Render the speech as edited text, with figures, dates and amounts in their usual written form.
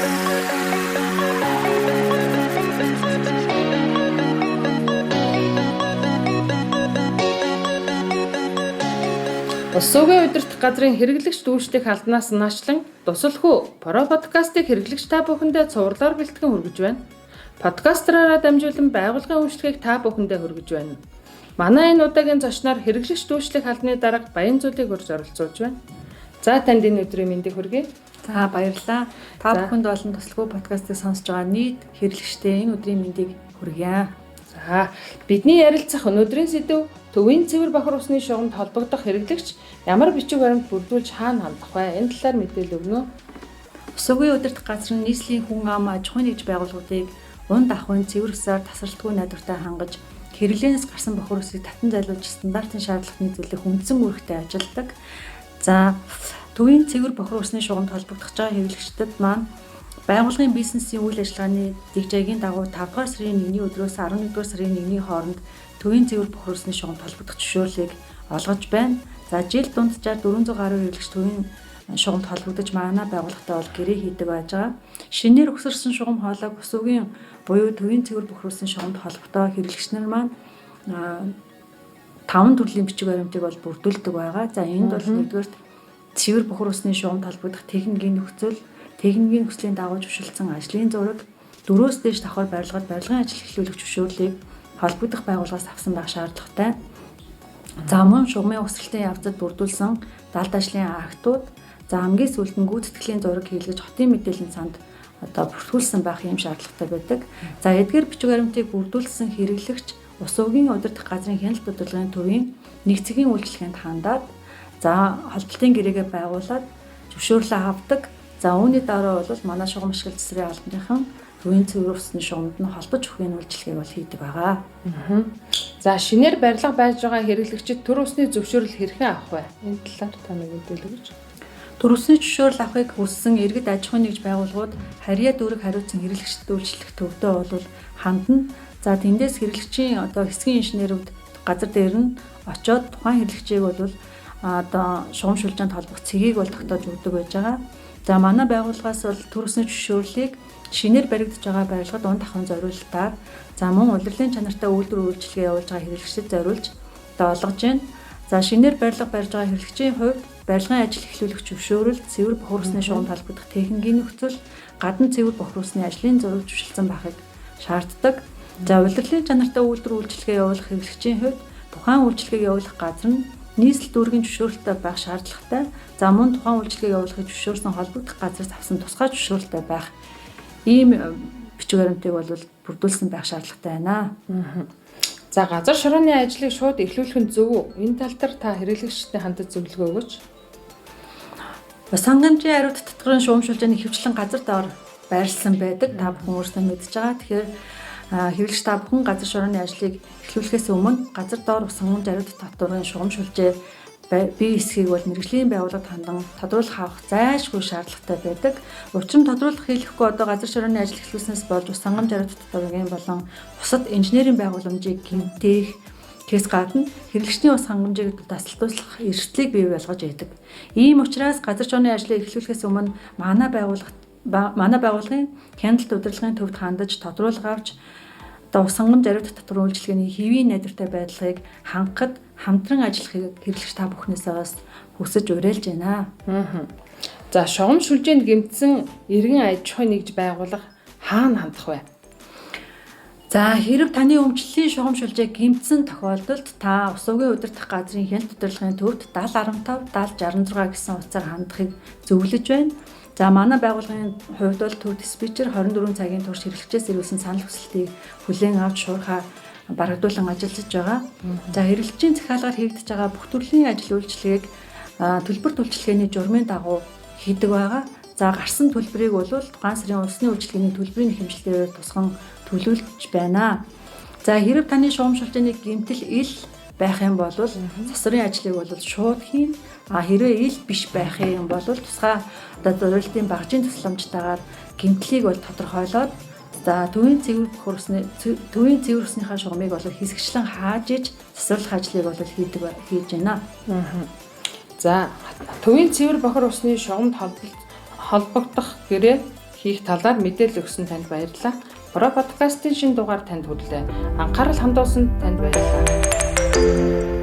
Ус уугийн удирдах газрын хэрэглэгч дүүжлэх албанаас наашлан Тусалхүү Про подкастыг хэрэглэгч та бүхэндээ цувралаар бэлтгэн хүргэж байна. Подкастраараа дамжуулан байгууллагын үйлчлэгийг та бүхэндээ хүргэж байна. Манай энэ удаагийн зочноор хэрэглэгч дүүжлэх албаны дарга Баянзүлийг урьж оролцуулж байна. За танд энэ өдрийн мэндийг хүргэе. За баярлалаа. Та бүхэнд болон Тусалхүү подкастыг сонсож байгаа нийт хэрэглэгчдээ энэ өдрийн мэндийг хүргье. За бидний ярилцах өнөөдрийн сэдэв төвийн цэвэр бохир усны шугамд холбогдох хэрэглэгч ямар бичиг баримт бүрдүүлж хаана хандах вэ? Энэ талаар мэдээлэл өгнө үү? Ус уугийн удирдах газар нь нийслэлийн хүн ам аж ахуйн нэгж байгууллагуудыг унд ахуйн цэвэр усаар тасралтгүй найдвартай хангаж хэрэглээнээс гарсан бохир усыг татан зайлуулж стандартын шаардлагат нийцүүлэх үндсэн үүрэгтэй ажилладаг. За төвийн цэвэр бохир усны шугамд холбогдох байгаа хэрэглэгчдэд маань байгууллагын бизнесийн үйл ажиллагааны дэг жаягийн дагуу 5 дугаар сарын 1-ний өдрөөс 11 дугаар сарын 1-ний хооронд төвийн цэвэр бохир усны шугамд холбогдох зөвшөөрлийг олгож байна. За жил дунджаар 400 гаруй хэрэглэгч төвийн шугамд холбогдож манай байгууллагатай бол гэрээ хийдэг байж байгаа. Шинээр өгсөрсөн шугам хоолойг ус уугийн буюу төвийн цэвэр бохир усны шугамд холбогдоо хэрэглэгч нар маань 5 төрлийн бичиг баримтыг бол бүрдүүлдэг байгаа. За энд бол нэгдүгээрт цэвэр бохир усны шугамд холбогдох техникийн нөхцөл, техникийн нөхцөлийн дагуу зөвшөлдсөн ажлын зураг, 4-өөс дээш давхар барилгад барилгын ажил эхлүүлэх зөвшөөрлийг холбогдох байгууллагаас авсан байх шаардлагатай. За мөн шугамын угсралтын явцад бүрдүүлсэн далд ажлын актууд, за хамгийн сүүлд нь гүйцэтгэлийн зураг хийлгэж хотын мэдээллийн санд одоо бүртгүүлсэн байх юм шаардлагатай байдаг. За эдгээр бичиг баримтыг бүрдүүлсэн хэрэглэгч ус уугийн удирдах газрын хяналт удирдлагын төвийн нэгцгийн үйлчилгээнд хандаад за холболтын гэрээгээ байгуулад зөвшөөрлөө авдаг. За үүний дараа бол манай шугам ашиглалт засварын албаныхан төвийн цэвэр усны шугамд нь холбож өгөхийн үйлчилгээг бол хийдэг байгаа. За шинээр барилга байж байгаа хэрэглэгчид төр усны зөвшөөрөл хэрхэн авах вэ? Энэ талаар та нэг мэдээлэл өгөөч. Төр усны зөвшөөрөл авахыг хүссэн иргэд аж ахуйн нэгж байгууллагууд харьяа дүүрэг хариуцсан хэрэглэгчдэд үйлчлэх төвдөө бол хандна. За тэндээс хэрэглэгчийн одоо хэсгийн инженерүүд газар дээр нь очиод тухайн хэрэглэгчийг бол одоо шугам шүлжээнд холбох цэгийг бол тогтоож өгдөг байж байгаа. За манай байгууллагаас бол төр усны зөвшөөрлийг шинээр баригдаж байгаа барилгад унд ахуйн зориулалтаар за мөн улирлын чанартай үйлдвэр үйлчилгээ явуулж байгаа хэрэглэгчдэд зориулж одоо олгож байна. За шинээр барилга барьж байгаа хэрэглэгчийн хувьд барилгын ажил эхлүүлэх зөвшөөрөл, цэвэр бохир усны шугамд холбогдох техникийн нөхцөл, гадна цэвэр бохир усны ажлын зураг зөвшөлдсөн байхыг шаарддаг. За улирлын чанартай үйлдвэр үйлчилгээ явуулах хэрэглэгчийн хувьд тухайн үйлчилгээг явуулах газар нь нийслэл дүүргийн зөвшөөрөлтэй байх шаардлагатай. За мөн тухайн үйлчилгээг явуулахыг зөвшөөрсөн холбогдох газраас авсан тусгай зөвшөөрөлтэй байх ийм бичиг баримтыг бол бүрдүүлсэн байх шаардлагатай байна. За газар шорооны ажлыг шууд эхлүүлэх нь зөв үү? Энэ тал дээр та хэрэглэгчдэд хандаж зөвлөгөө өгөөч. Ус хангамжийн хариуд татварын шугам шүлжээний хөвчлэн газар доор байрлсан байдаг. Та бүхэн өөрсдөө мэдж байгаа. Тэгэхээр хэрэглэгч та бүхэн газар шорооны ажлыг эхлүүлэхээс өмнө газар доор ус хангамж хариуд татварын шугам шүлжээ бие хэсгийг бол мэргэжлийн байгууллагад хандан тодруулах авах зайлшгүй шаардлагатай байдаг. Учир нь тодруулах хийлэхгүй одоо газар шорооны ажил эхлүүлснээс болж ус хангамж хариуд татварын болон бусад инженерийн байгууламжийг гэмтээх Тэс гадна хэрэглэгчдийн ус хангамжийг тасалдуулах эрсдлийг бий болгож байдаг. Ийм учраас газар шорооны ажлыг эхлүүлэхээс өмнө манай байгууллагын хяналт удирдлагын төвд хандаж тодруулга авч одоо ус хангамж ариут татвар үйлчилгээний хэвийн найдвартай байдлыг хангахад хамтран ажиллахыг хэрэглэгч та бүхнээсээ бас хүсэж уриалж байна. За шугам шүлжээнд гэмтсэн иргэн аж ахуйн нэгж байгууллага хаана хандах вэ? За хэрв таны өмчлөлийн шугам шүлжээ гэмтсэн тохиолдолд та ус уугийн удирдах газрын хяналт удирдлагын төвд 7015 7066 гэсэн утсаар хандахыг зөвлөж байна. За манай байгууллагын хувьд бол төв диспетчер 24 цагийн турш хэрэглэгчээс ирүүлсэн санал хүсэлтийг хүлээн авч шуурхаа барагдуулан ажиллаж байгаа. За хэрэглэгчийн захиалгаар хийгдэж байгаа бүх төрлийн ажил үйлчилгээг төлбөр төлчлөгийн журмын дагуу хийдэг байгаа. За гарсан төлбөрийг бол тухайн сарын усны үйлчилгээний төлбөрийн хэмжилтээр тусган төлөвлөж байна. За хэрв таны шугам шүлжээний гэмтэл ил байх юм бол засварын ажлыг бол шууд хийн. А хэрвээ ил биш байх юм бол тусгай одоо зориултын багжийн тусламжтайгаар гэмтлийг бол тодорхойлоод за төвийн цэвэр бохир усны төвийн цэвэр усныхаа шугамыг бол хэсэгчлэн хааж иж засварлах ажлыг бол хийж байна. За төвийн цэвэр бохир усны шугамд холбогдох гэрээ хийх талаар мэдээлэл өгсөн танд баярлалаа. Про подкастын шинэ дугаар танд хүрлээ. Анхаарал хандуулсанд танд баярлалаа.